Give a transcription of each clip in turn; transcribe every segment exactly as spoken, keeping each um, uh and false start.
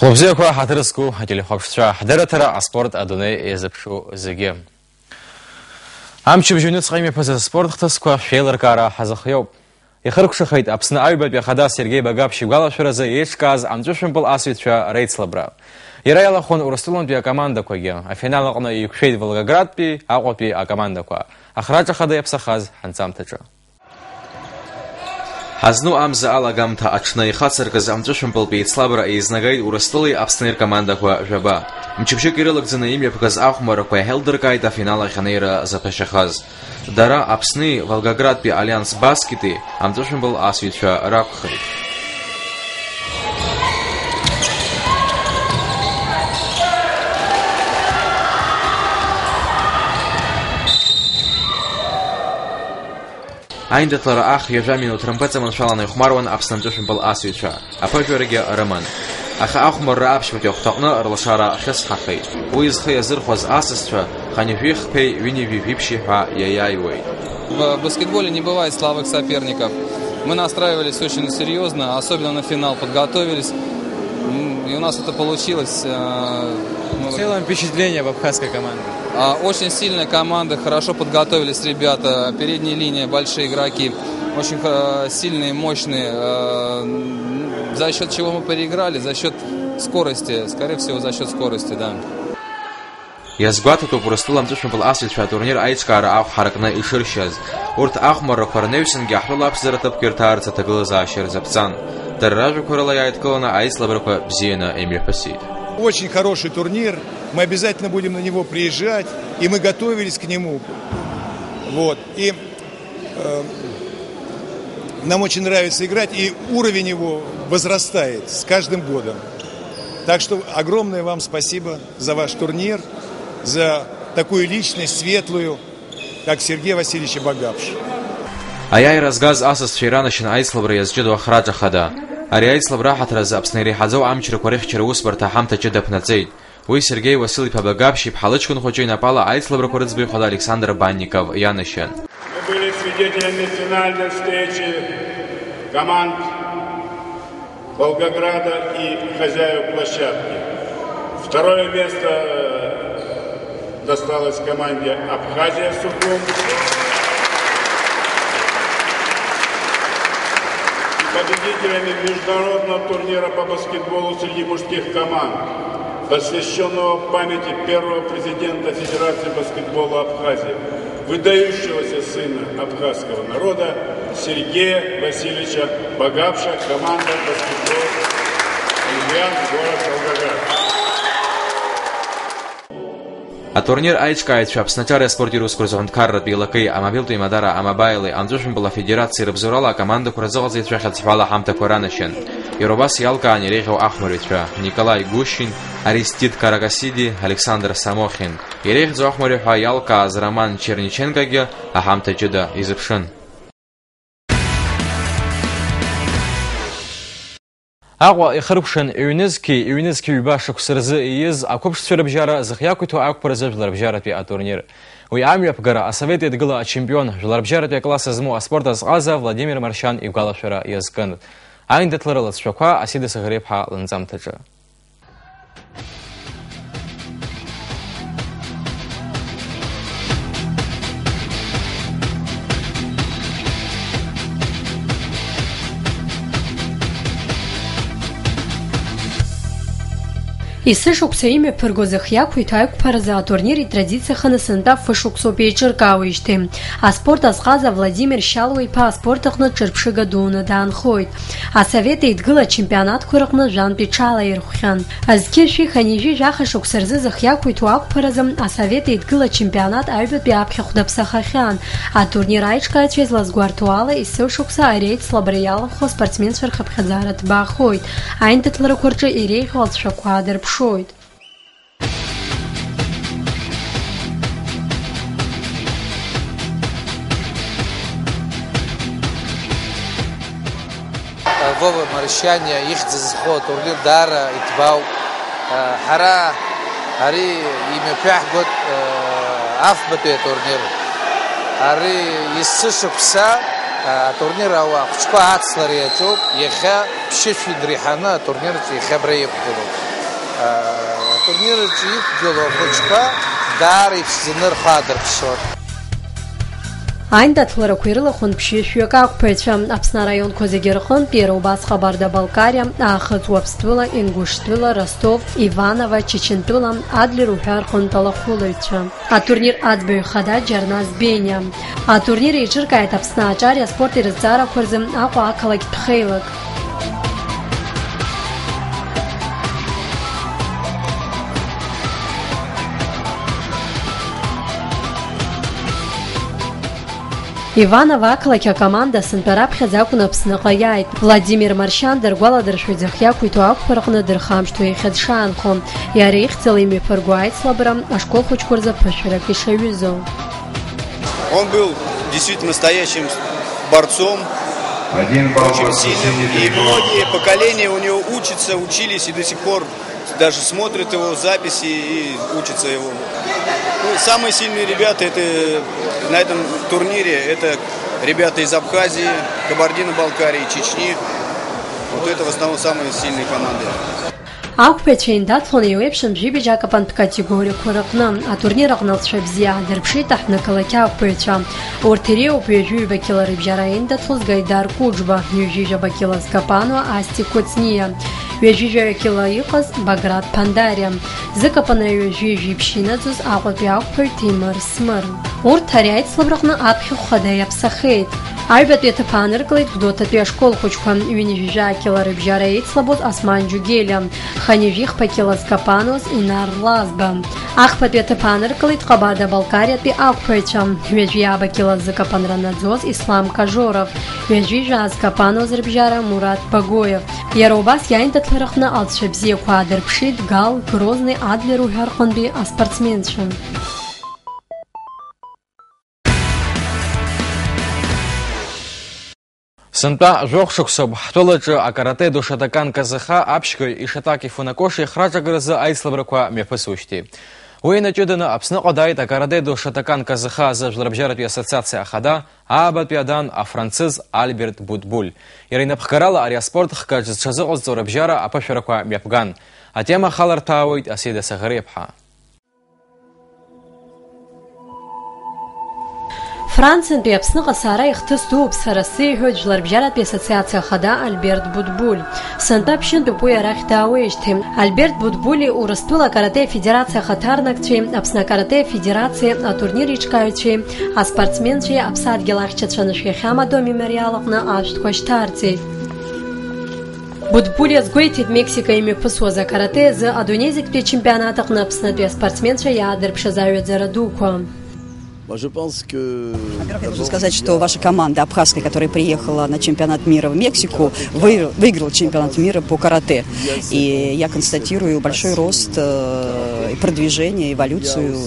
Хәлыбзиақәа, ҳаҭыр зқәу ателехәаԥшцәа, ҳдырраҭара аспорт адунеи иазыԥшу зегьы. Амчыбжь аҩныҵҟа имҩаԥыз аспорт хҭысқәа шәеилыркаара ҳазыхиоуп. Ихыркәшахеит Аԥсны аҩбатәи ахада Сергеи Багаԥшь игәалашәаразы еиҿкааз амҵәышәымпыл асыҩцәа реицлабра. Иара иалахәын Урыстәылантәи акомандақәагьы. Афинал аҟны еиқәшәеит Волгоградтәи, Аҟәатәи акомандақәа. Ахраҿ ахада иаԥсахаз ҳанҵамҭаҿы. Ҳазну амза алагамҭа аҽны ихацыркыз амҵәышәымпылтә еицлабра еизнагеит Урыстәылеи Аԥсни ркомандақәа жәаба. Мчыбжьык ирылагӡаны имҩаԥгаз ахәмаррақәа иаҳеилдыркааит афинал ахь анеира заԥашьахаз. Дара Аԥсни Волгоградтәи Алианс Баскети амҵәышәымпыл асыҩцәа ракәхеит. Аиндаҭлара ах ҩажәа минуҭ рымпыҵаманшәаланы ихәмаруан Аԥсны амҵәышәымпыл асыҩцәа. Аԥыжәарагьы рыман. Аха ахәмарра аԥшьбатәи ахәҭаҟны рлашара хьысҳахеит. Уи зхы иазырхәаз асасцәа хынҩажәи хԥеи ҩынҩажәи жәиԥшьи ҳәа иаиааиуеит. В баскетболе не бывает слабых соперников. Мы настраивались очень серьёзно, особенно на финал подготовились. М, и у нас это получилось. Э, мы В целом впечатление об абхазской команде? А, очень сильная команда, хорошо подготовились ребята, передняя линия, большие игроки, очень хо-, сильные, мощные. Э, м, за счёт чего мы переиграли? За счёт скорости, скорее всего, за счёт скорости, да. Иазгәаҭатәуп Урыстәыла амҵәышәымпыл асыҩцәа атурнир аиҿкаара ахә ҳаракны ишыршьаз. Урҭ ахәмаррақәа рнаҩсангьы ҳтәыла аԥшӡара ҭыԥқәа ирҭаарц аҭагылазаашьа рзаԥҵан. Дара ражәақәа рыла иааидкыланы аицлабрақәа бзианы имҩаԥысит. Очень хороший турнир. Мы обязательно будем на него приезжать, и мы готовились к нему. Вот. И, э, нам очень нравится играть, и уровень его возрастает с каждым годом. Так что огромное вам спасибо за ваш турнир, за такую личность светлую, как Сергей Васильевич Багапш. Аиааира згаз асасцәа иранашьан аицлабра иазҷыдоу ахраҿ ахада. Ари аицлабра аҳаҭыр азы Аԥсны иреиҳаӡоу амчрақәа рыхьчара усбарҭа аҳамҭа ҷыда аԥнаҵеит. Уи Сергеи Васил-иԥа Багаԥшь иԥҳа лыҷкәын хәыҷы инапала аицлабрақәа рыӡбаҩ хада Александр Банников ианашьан. Мы были свидетелями финальной встречи команд Волгограда и хозяев площадки. Второе место досталось команде Абхазия Сухум. И победителями международного турнира по баскетболу среди мужских команд, посвящённого памяти первого президента Федерации баскетбола Абхазии, выдающегося сына абхазского народа Сергея Васильевича Багапша, команда баскетбол «Альянс», город Волгоград. Атурнир аиҿкааҩцәа Аԥсны аҿар аспорт иусқәа рзы аҳәынҭқарратә еилакеи, амобилтә еимадара «Амобаили», амҵәышәымпыл афедерациеи рыбзоурала акомандақәа рзыҟаҵаҩцәа хьыӡҳәала аҳамҭақәа ранашьан. Иара убас иалкаан иреиӷьу ахәмарҩцәа Николаи Гущин, Аристид Карагасиди, Александр Самохин. Иреиӷьӡоу ахәмарҩы ҳәа иалкааз Роман Черниченкогьы аҳамҭа ҷыда изыԥшын. Аҟәа ихыркәшан ҩнызқьи, ҩнызқьи ҩба шықәса рзы ииз ақәыԥшцәа рыбжьара зхы иақәиҭу ақәԥаразы жәларбжьаратәи атурнир. Уи амҩаԥгара асовет еидгыла ачемпион, жәларбжьаратәи акласс змоу аспорт азҟаза Владимир Маршьан игәалашәара иазкын. Аиндаҭлара лыҵшәақәа Асида Саӷреиԥҳа лынҵамҭаҿы. Есышықәса имҩаԥырго зых иақәиҭу аиқәԥаразы атурнир итрадициаханы сынтәа фышықәсоуп еиҿыркаауеижьҭеи. Аспорт азҟаза Владимир Шьалуа-иԥа аспорт аҟны ҿырԥшыга дуны даанхоит. Асовет Еидгыла ачемпионатқәа рыҟны жәантә иҽалаирхәхьан. Зқьи жәшәи хынҩажәи жәаха шықәса рзы зых иақәиҭу ақәԥаразы Асовет Еидгыла ачемпионат аҩбатәи аԥхьахә даԥсахахьан. Атурнир аиҿкааҩцәа излазгәарҭо ала, есышықәса ари аицлабра иалахәу аспортсменцәа рхыԥхьаӡара ҭбаахоит. Аиндаҭларақәа рҿы иреиӷьу алҵшәақәа аадырԥшуеит. Вова Маршьаниа ихьӡ зху атурнир даара иҭбаауп. Ҳара ари имҩаԥиаҳгоит афбатәи атурнир. Ари есышықәса атурнир ахәыҷқәа ацлара иаҿуп. Иахьа ԥшьышә идреиҳаны атурнир иахьа абра иқәгылоуп. Атурнир аҿы иқәгылоу ахәыҷқәа даара иԥшӡаны рхы аадырԥшуан. Аиндаҭларақәа ирылахәын ԥшьышәҩык ақәԥаҩцәа. Аԥсны араионқәа зегьы рҟынтә иара убас Ҟабарда-Балкариа, Аахыҵ Уаԥстәыла, Ингушьтәыла, Ростов, Иваново, Чачынтәыла, Адлер уҳәа рҟынтә алахәылаҩцәа. Атурнир аӡбаҩ хада Џьарназ Бениа. Атурнир еиҿыркааит Аԥсны аҿари аспорти рызҵаарақәа рзы Аҟәа ақалақьтә хеилак. Иваново ақалақь акоманда сынтәа раԥхьаӡа акәын Аԥсныҟа иааит. Владимир Маршьан даргәаладыршәоит зхы иақәиҭу ақәԥараҟны дырхамышҭуа иахьа дшаанхо. Иара ихьӡала имҩаԥырго аицлабра ашкол хәыҷқәа рзы ԥышәарак ишаҩызоу. Он был действительно настоящим борцом, очень сильным. И многие поколения у него учатся, учились и до сих пор даже смотрят его записи и учатся его. Ну, самые сильные ребята это, на этом турнире, это ребята из Абхазии, Кабардино-Балкарии, Чечни. Вот это в основном самые сильные команды. Ақәԥаҩцәа еиндаҭлон еиуеиԥшым жәибжь акапантә категориақәа рыҟны. Атурнир аҟны алҵшәа бзиа аадырԥшит аҳҭнықалақь ақәԥаҩцәа. Урҭ иреиуоуп ҩажәи ҩба кьыла рыбжьара еиндаҭлоз Гаидар Кәыџба, ҩажәи жәаба кьыла зкапануа Асти Кәыҵниа, ҩажәи жәаҩа кьыла иҟаз Баграт Ԥандариа, зыкапанра ҩажәи жәиԥшь инаӡоз Аҟәатәи ақәԥаҩ Ҭемыр Смыр. Урҭ ари аицлабраҟны аԥхьахә хада иаԥсахеит. Аҩбатәи аҭыԥ ааныркылеит Гәдоуҭатәи ашкол хәыҷқәа, ҩынҩажәи жәаа кьыла рыбжьара еицлабоз Осман Џьугелиа, хынҩажәи хԥа кьыла зкапануаз Инар Лазба. Ахԥатәи аҭыԥ ааныркылеит Ҟабарда-Балкариатәи ақәԥаҩцәа, ҩажәи ааба кьыла зыкапанра наӡоз Ислам Кажоров, ҩажәи жәаа зкапануаз рыбжьара Мурат Багоев. Иара убас иаиндаҭлараҟны алҵшәа бзиақәа аадырԥшит Гал, Грозный, Адлер уҳәа рҟынтәи аспортсменцәа. Сынтәа жәохә шықәсоуп ҳтәылаҿы акарате-до Шотокан Казаха аԥшьгаҩ Ишатаки Фунакоши храҿагаразы аицлабрақәа мҩаԥысуеижьҭеи. Уи инаҷыданы Аԥсныҟа дааит акарате-до Шотокан Казаха азы Жәларбжьаратәи ассоциациа ахада, аабатәи адан, афранцыз Альберт Бутбуль. Иара инапхгарала ари аспорт хкаҿ зҽазыҟазҵо рыбжьара аԥышәарақәа мҩаԥган. Атема ахаларҭәаауеит Асида Саӷариаԥҳа. Франциантәи Аԥсныҟа саара ихҭыс дууп сара сзы, иҳәоит Жәларбжьаратәи ассоциациа ахада Альберт Бутбуль. Сынтәа ԥшьынтәуп уи арахь даауеижьҭеи. Альберт Бутбули Урыстәыла акарате афедерациа ахаҭарнакцәеи Аԥсны акарате афедерациеи атурнир иҿкааҩцәеи аспортсменцәеи аԥсадгьыл ахьчацәа анышә иахьамадоу амемориал аҟны ашәҭқәа шьҭарҵеит. Бутбуль иазгәеиҭеит, Мексика имҩаԥысуаз акарате азы адунеи зегьтәи ачемпионат аҟны Аԥснытәи аспортсменцәа иаадырԥшыз аҩаӡара дуқәа. Moi, je pense que... Во-первых, я должен сказать, что ваша команда абхазская, которая приехала на чемпионат мира в Мексику, вы-, выиграла чемпионат мира по карате. И я констатирую большой рост, э, и продвижение, эволюцию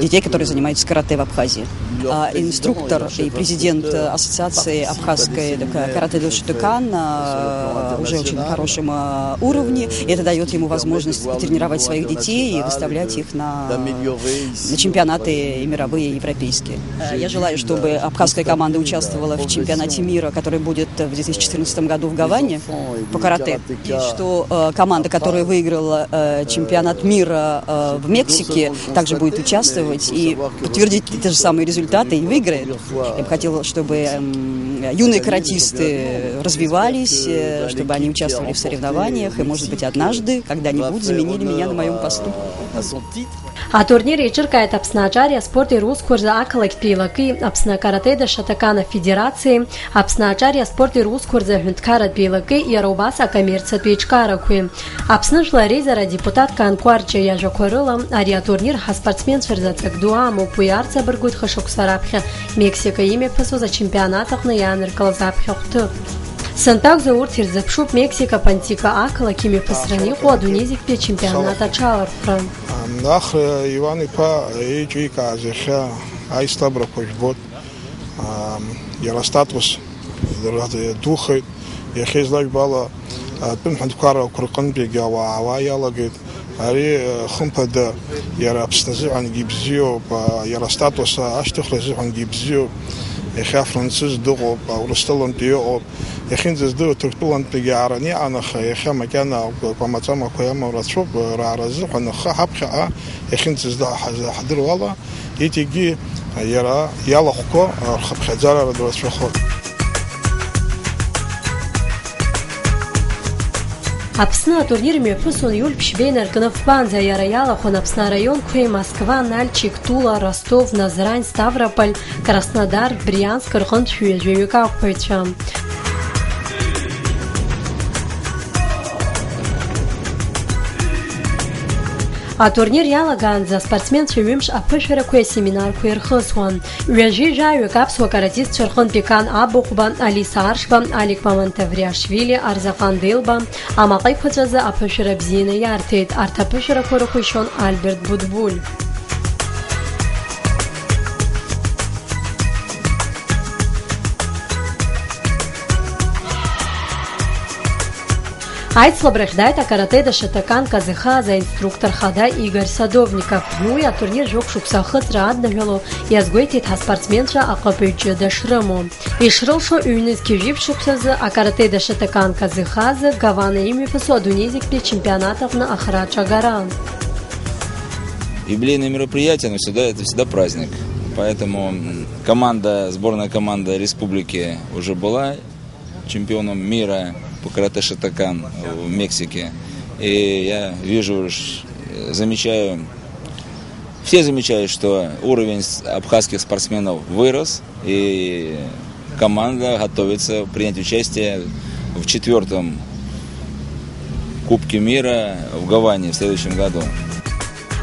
детей, которые занимаются карате в Абхазии. А, инструктор и президент, э, ассоциации абхазской, так, карате-до Шотокан, а, уже очень на хорошем, а, уровне. И это даёт ему возможность и тренировать своих детей, и выставлять их на, на чемпионаты и мировые, и европейские. Э, я желаю, чтобы абхазская команда участвовала в чемпионате мира, который будет в две тысячи четырнадцатом году в Гаване по карате. И что, э, команда, которая выиграла, э, чемпионат мира, э, в Мексике, также будет участвовать и подтвердить те же самые результаты и выиграет. Я бы хотела, чтобы, м, юные каратисты развивались, э, чтобы они участвовали в соревнованиях и, может быть, однажды, когда-нибудь заменили меня на моём посту. Атурнир еиҿыркааит Аԥсны аҿари аспорти русқәа рзы ақалақьтәи еилакеи, Аԥсны акарате-до Шотокан афедерациеи, Аԥсны аҿари аспорти русқәа рзы аҳәынҭқарратә еилакеи, иара убас акоммерциатә еиҿкаарақәеи. Аԥсны Жәлар реизара адепутат Кан Кәарҷиа иажәақәа рыла, ари атурнир ҳаспортсменцәа рзы аҵак ду амоуп, уи арҵабыргуеит хышықәса раԥхьа Мексика имҩаԥысуаз ачемпионат аҟны иааныркылаз аԥхьахә ҭыԥ. Сынтәа акәзар, урҭ ирзыԥшуп Мексика Пантика ақалақь имҩаԥысран иҟоу адунеи зегьтәи ачемпионат аҽалархәра. Ахра Иван-иԥа еиҿикааз иахьа аицлабрақәа жәбоит. Ам, иара астатус духеит. Иахьа излажәбо ала, атәым ҳәынҭқаррақәа рҟынтәигьы ауаа аауа иалагеит. Ари, э, хымԥада, иара Аԥсны азыҳәангьы ибзиоуп, а, иара астатус ашьҭыхра азыҳәангьы ибзиоуп. Иахьа афранцыз дыҟоуп, Урыстәылантәи иҟоуп, иахьынӡаздыруа Ҭырқәтәылантәигьы аараны иҟан, аха иахьа макьана акәамаҵамақәа иамоу рацәоуп, рааразы ҳәа, аха ҳаԥхьаҟа иахьынӡаздыруа ҳаздыруа ала, иҵегьгьы иара иалахәқәа рхыԥхьаӡара рацәахоит. Аԥсны атурнир мҩаԥысуан иуль ԥшьба инаркны фбанӡа, иара иалахәын Аԥсны араионқәеи Москва, Нальчик, Тула, Ростов, Назрань, Ставрополь, Краснодар, Брианск рҟынтә шәҩажәаҩык ақәԥаҩцәа. Атурнир иалагаанӡа аспортсменцәа ҩымш аԥышәарақәеи асеминарқәеи рхысуан. Ҩажәи жәаҩык аԥсуа каратистцәа рҟынтә Икан Абыхәба, Алиса Аршба, Алик Мамантавриашвили, Арзаҟан Делба, амаҟа еиқәаҵәазы аԥышәара бзианы иарҭеит. Арҭ аԥышәарақәа рықәишьон Альберт Будбуль. Аицлабрахь дааит акарате дашатакан казыхааз аинструктор хада Игорь Садовников. Уи атурнир жәохә шықәса ахыҵра адныҳәало иазгәеиҭеит ҳаспортсменцәа аҟыԥыҩ ҷыда шрымоу. Ишрылшо ҩнызқьи жәиԥшь шықәсазы акарате дашатакан казыхаазы Гавана имҩаԥысуа адунеи зегьтәи ачемпионат аҟны ахраҿагара. Юбилейное мероприятие, но всегда, это всегда праздник. Поэтому, м, команда, сборная команда республики уже была чемпионом мира по каратэ шатокан в Мексике. И я вижу, ш-, замечаю, все замечают, что уровень с-, абхазских спортсменов вырос, и команда готовится принять участие в четвёртом Кубке мира в Гаване в следующем году.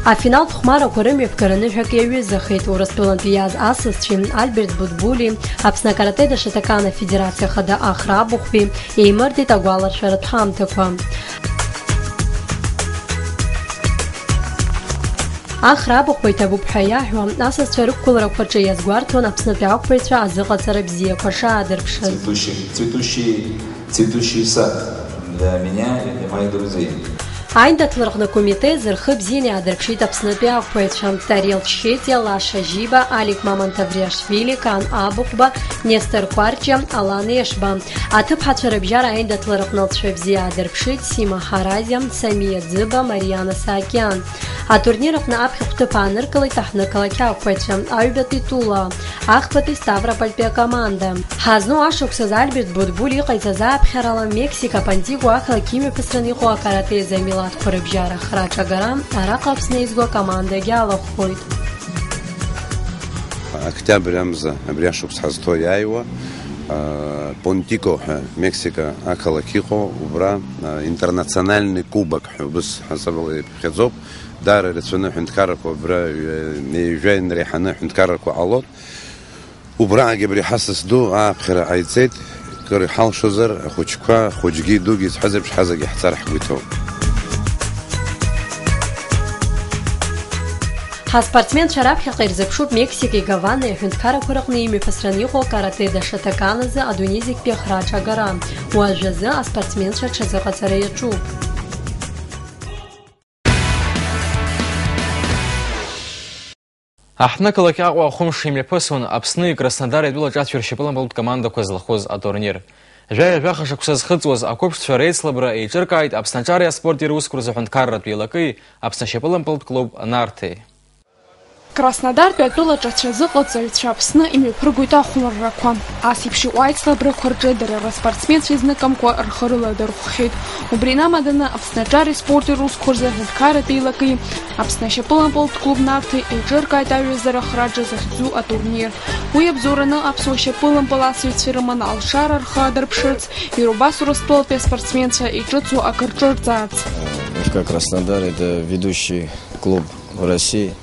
Афиналтә хәмарақәа рымҩаԥгара ныҳәак иаҩызахеит. Урыстәылантәи иааз асасцәеи Альберт Будбули, Аԥсны акарате дашатакан афедерациа хада Ахра Абыхәби еимырдеит агәаларшәаратә ҳамҭақәа. Ахра Абыхәба иҭабуп ҳәа иаҳәо, асасцәа рықәгыларақәа рҿы иазгәарҭон Аԥснытәи ақәԥаҩцәа азыҟаҵара бзиақәа шаадырԥшыз. Цветущий, цветущий, цветущий сад для меня и для моих друзей. Аиндаҭлараҟны акомитет зырхы бзианы иаадырԥшит Аԥснытәи ақәԥаҩцәа Тарел Чхетиа, Лаша Жиба, Алик Мамантавриашвили, Кан Абыхәба, Нестор Кәарҷиа, Алан Ешба. Аҭыԥҳацәа рыбжьара аиндаҭлараҟны алҵшәа бзиа аадырԥшит Сима Ҳаразиа, Самиа Ӡыба, Мариана Саакьян. Атурнир аҟны аԥхьахә ҭыԥ ааныркылеит аҳҭнықалақь ақәԥаҩцәа, аҩбатәи Тула, ахԥатәи Ставропольтәи акоманда. Ҳазну ашықәсазы Альберт Будбуль иҟаиҵаз ааԥхьарала Мексика Пантико ақалақь имҩаԥысран иҟоу акарате замилаҭқәа рыбжьара ахраҿагара араҟа Аԥсны еизго акомандагьы алахәхоит. Октиабр амза абри ашықәс ҳазҭоу иааиуа, а, Понтико ҳәа Мексика ақалақь иҟоу, убра, а, интернациональный кубок ҳәа убыс ҳасабала иԥхьаӡоуп. Даара ирацәаны аҳәынҭқаррақәа абра, э, ҩажәа инреиҳаны аҳәынҭқаррақәа ҟалоит. Убраагьы абри ҳасас ду ааԥхьара ҟаиҵеит, кыр иҳалшозар, ахәыҷқәа, хәыҷгьы дугьы зҳәаз еиԥш ҳазегьы ҳцар ҳгәы иҭоуп. Ҳаспортсменцәа раԥхьаҟа ирзыԥшуп Мексикеи Гаванеи аҳәынҭқаррақәа рыҟны имҩаԥысран иҟоу акарате дашатакан азы адунеи зегьтәи ахраҿагара. Уажәазы аспортсменцәа рҽазыҟаҵара иаҿуп. Аҳҭнықалақь Аҟәа ахәымш имҩаԥысуан Аԥсни Краснодари атәылаҿацәеи ршьапылампылтә командақәа злахәыз атурнир. Жәаҩа-жәаха шықәса зхыҵуаз ақәыԥшцәа реицлабра еиҿыркааит Аԥсны аҿари аспорти русқәа рзы аҳәынҭқарратә еилакеи Аԥсны ашьапылампылтә клуб Нарҭеи. Краснодартәи атәылаҿацәа зыҟаҵаҩцәа Аԥсны имҩаԥыргоит ахәмаррақәа. Ас еиԥш иҟоу аицлабрақәа рҿы дара рыспортсменцәа изныкымкәа рхы рыладырхәхьеит. Убри инамаданы Аԥсны аҿари аспорти русқәа рзы аҳәынҭқарратә еилакеи Аԥсны ашьапылампылтә клуб Нарҭеи еиҿыркааит аҩызара ахраҿы захьӡу атурнир. Уи абзоураны аԥсуа шьапылампыласыҩцәа ирыманы алшара рхы аадырԥшырц, иара убас Урыстәылатәи аспортсменцәа иҿыцу акы рҿырҵаарц. Э, Ф К Краснодар — это ведущий клуб в России.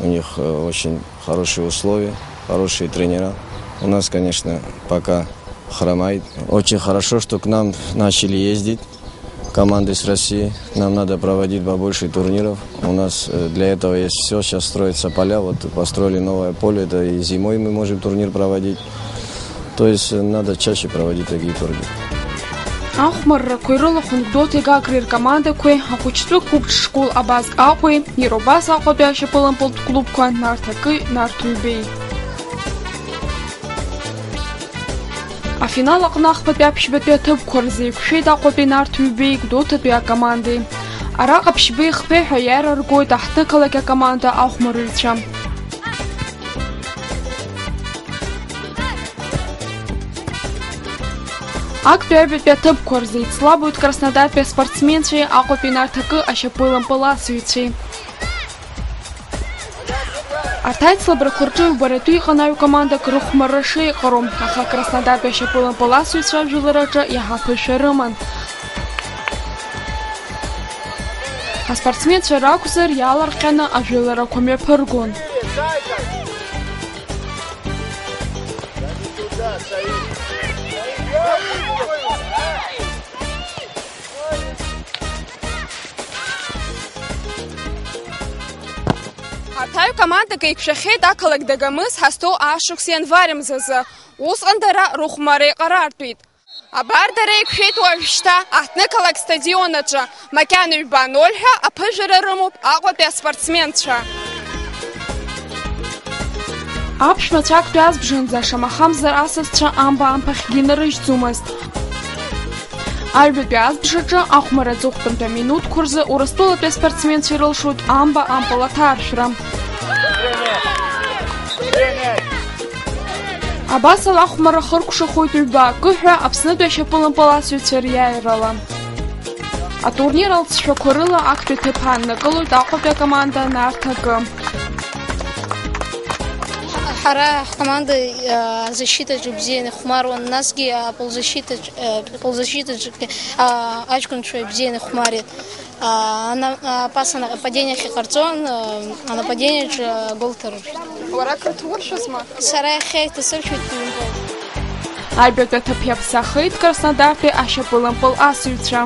У них, э, очень хорошие условия, хорошие тренера. У нас, конечно, пока хромает. Очень хорошо, что к нам начали ездить команды с России. Нам надо проводить побольше турниров. У нас, э, для этого есть всё. Сейчас строятся поля. Вот построили новое поле. Это и зимой мы можем турнир проводить. То есть, э, надо чаще проводить такие турниры. Ахәмаррақәа ирылахәын Гәдоуҭеи Гагреи ркомандақәеи, ахәыҷтәы қәыԥш школ Абазк Аҟәеи, иара убас Аҟәатәи ашьапылампылтә клубқәа Нарҭ Акы, Нарҭ Ҩбеи. Афинал аҟны ахԥатәи аԥшьбатәи аҭыԥқәа рзы еиқәшәеит Аҟәатәи Нарҭ ҩбеи Гәдоуҭатәи акомандеи. Араҟа ԥшьбеи хԥеи ҳәа иара ргоит аҳҭнықалақь акоманда ахәмарыҩцәа. Актәи аҩбатәи аҭыԥқәа рзы еицлабуеит Краснодартәи аспортсменцәеи Аҟәатәи Нарҭ акы ашьапылампыласыҩцәеи. Арҭ аицлабрақәа рҿы ҩбаратәы иҟан аҩ командак рыхәмарра шеиҟароу, аха Краснодартәи ашьапылампыласыҩцәа ажәылараҿы иаҳа ԥышәа рыман. Аспортсменцәа ракәзар, иаалырҟьаны ажәыларақәа мҩаԥыргон. Арҭ аҩ командак еиқәшәахьеит ақалақь Дагомыс ҳазҭоу ашықәс ианвар мзазы. Усҟан дара рыхәмарра еиҟарартәит. Абар дара еиқәшәеит уажәшьҭа аҳҭнықалақь стадион аҿы, макьана ҩба ноль ҳәа аԥыжәара рымоуп Аҟәатәи аспортсменцәа. Аԥшәмацәа актәи азбжанӡа, шамахамзар, асасцәа амба амԥахьгьы инарыжьӡомызт. Аҩбатәи азбжаҿы ахәмарра аҵыхәтәантәи аминуҭқәа рзы Урыстәылатәи аспортсменцәа ирылшоит амба ампыл аҭаршәра. Абасала ахәмарра хыркәшахоит ҩба акы ҳәа Аԥснытәи ашьапылампыласыҩцәа риааирала. Атурнир алҵшәақәа рыла актәи аҭыԥ ааннакылоит Аҟәатәи акоманда Нарҭ акы. Ҳара ҳкоманда, а, защитаҿы бзианы ихәмаруан, насгьы аползащитаҿ-, а, ползащитаҿгьы, а, аҷкәынцәа бзианы ихәмариат. А, ана-, а, пас нападение ахьыҟарҵон, а, анападениеҿы агол ҭарыршәит. Уара ақырҭуа уршәызма? Сара иахьа иҭасыршәит ҩымпыл. Аҩбатәи аҭыԥ иаԥсахеит Краснодартәи ашьапылампыл асыҩцәа.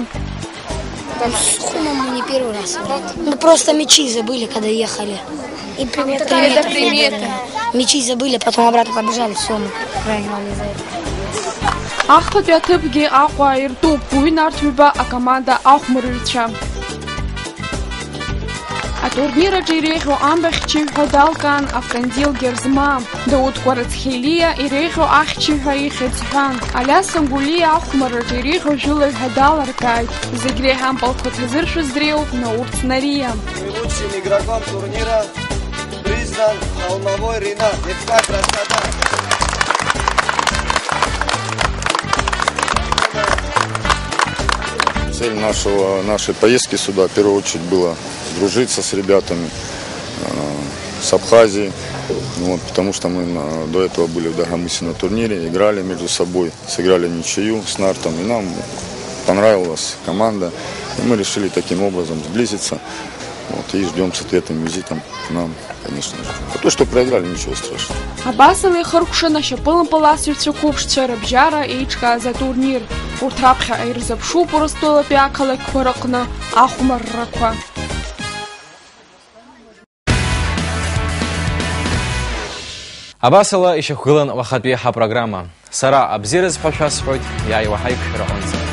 Там с хумом мы не первый раз играем. Мы просто мячи забыли, когда ехали. И приметы. Мячи забыли, потом обратно побежали, всё, мы проиграли из-за этого. Ахԥатәи аҭыԥгьы Аҟәа иртәуп, уи Нарҭ ҩба акоманда ахәмарыҩцәа. Атурнир аҿы иреиӷьу амбахьчаҩ ҳәа далкаан Автандил Герзмаа, Дауҭ Кәарацхелиа иреиӷьу ахьчаҩ ҳәа ихьӡ ҳәан, Алиас Сангулиа ахәмарраҿы иреиӷьу жәылаҩ ҳәа даларкааит. Зегь реиҳа ампылқәа ҭазыршәыз дреиуоуп Наур Цнариа. Лучшим игроком турнира признан Холмовой Ринат, Ефка, Краснодар. Цель нашего, нашей поездки сюда в первую очередь было сдружиться с ребятами, э, с Абхазии, вот, потому что мы на, до этого были в Дагомысе на турнире, играли между собой, сыграли ничью с Нартом, и нам понравилась команда, и мы решили таким образом сблизиться, вот, и ждём с ответным визитом к нам, конечно же. А то, что проиграли, ничего страшного. Абасала ихыркәшан ашьапылампыласыҩцәа қәыԥшцәа рыбжьара еиҿкааз атурнир. Урҭ раԥхьаҟа ирзыԥшуп Урыстәылатәи ақалақьқәа рыҟны ахәмаррақәа. Абасала ишьақәгылан уахатәи ҳапрограмма. Сара абзиараз ҳәа шәасҳәоит, иааиуа ҳаиқәшәараҟынӡа.